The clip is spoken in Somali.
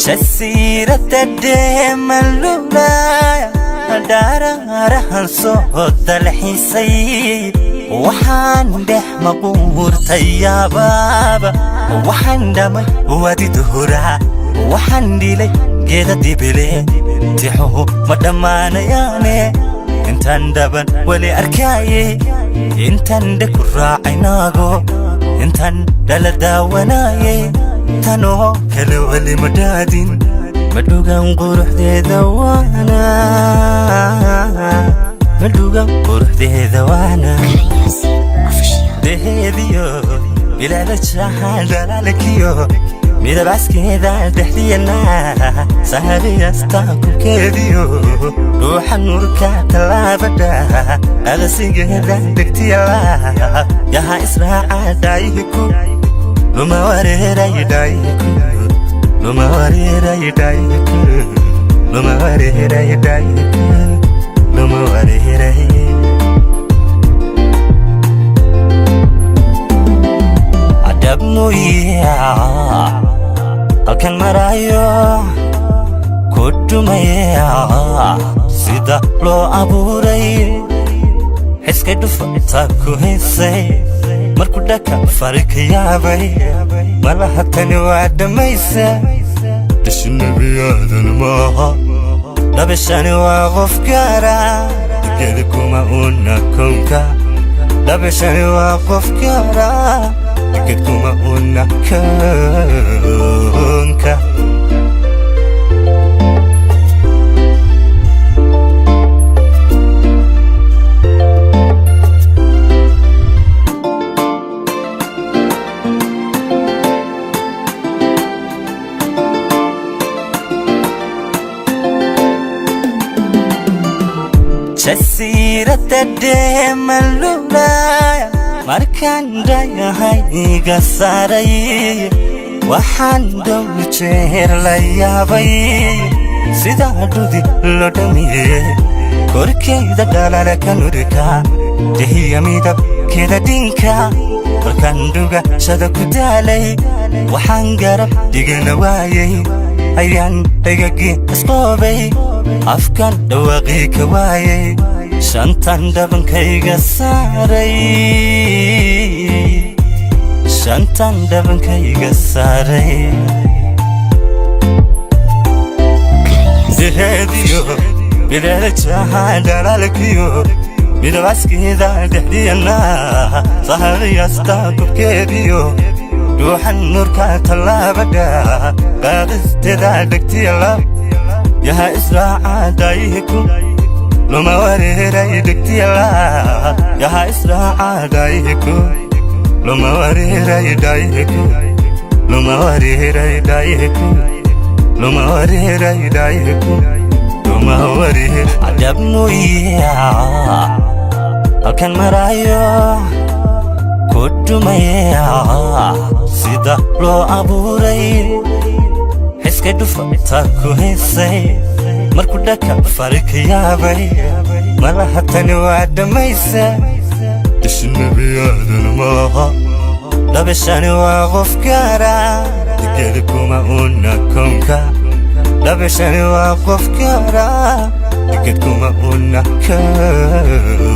Jasiiradda dheemalulaya dhaaraarahan soo dalxiisay, waxaan dhex maquurtay yaabaaba, waxaan dhamay wadi duhura, waxaan dhilay geeda dibile. Tixuhu ma dhammaanayaane, intaan dhaban weli arkaayey, intaan dhe ku raacay naago, intaan dhala daawanaayey, tanoo kale weli ma dhaadin. Madhugan quruxdeeda waana, madhugan quruxdeeda waana. Deheediyo bilaada jahan dhalaalkiyo midabaskeeda dhexdiyana sahariyasta kubkeediyo dhuuxa nuurka tallaabadha aqasigeeda dhegtiyala yaha israaca dhaayihiku luma wareeray dhaayihiku luma wareeray dhaayihiku luma wareeray dhaayihiku luma wareeray. Adabmuya halkan marayo ku dhumaya sida loo abuuray, xiskay dhufata ku haysay, markuu dhaka fari ka yaabay, malaha tani waa dhammaysa. Dhashi nebiyaadan maaha, dhabashani waa qof gaara, geeda kuma una kownka. Dhabashani waa qof gaara, geed kuma una kownka. Jasiiradda dheemalulaya markaan dhayahay iga saaray, waxaan dhow jeer la yaabay sidaa dhudi loo dhamiyey, korkeyda dhalala ka nurka dehiya midabkeeda dhinka. Markaan dhugashada ku daalay, waxaan garab dhigana waayey, ayaan dhagagii isqoobay, afkan dhawaaqii ka waayey, shantan dhabankayga saaray, shantan dhabankayga saaray. Deheediyo bileeda jahan dhalaalkiyo midabaskeeda dhexdiyana sahariyasta kubkeediyo dhuuxan nuurka tallaabadha qaadisteeda dhegtiyala yaha israaca dhaayihiku luma wareeray dhegtiyala yaha israaca dhaayihiku luma wareeray dhaayihiku luma wareeray dhaayihiku luma wareeray dhaayihiku luma wareer. Adabmuya halkan marayo ku dhumaya sida loo abuuray, xiskay dhufata ku haysay, markuu dhaka fari ka yaabay, malaha tani waa dhammaysa. Dhashi nebiyaadan maaha, dhabashani waa qof gaara, geeda kuma una kownka. Dhabashani waa qof gaara, geed kuma una kownka.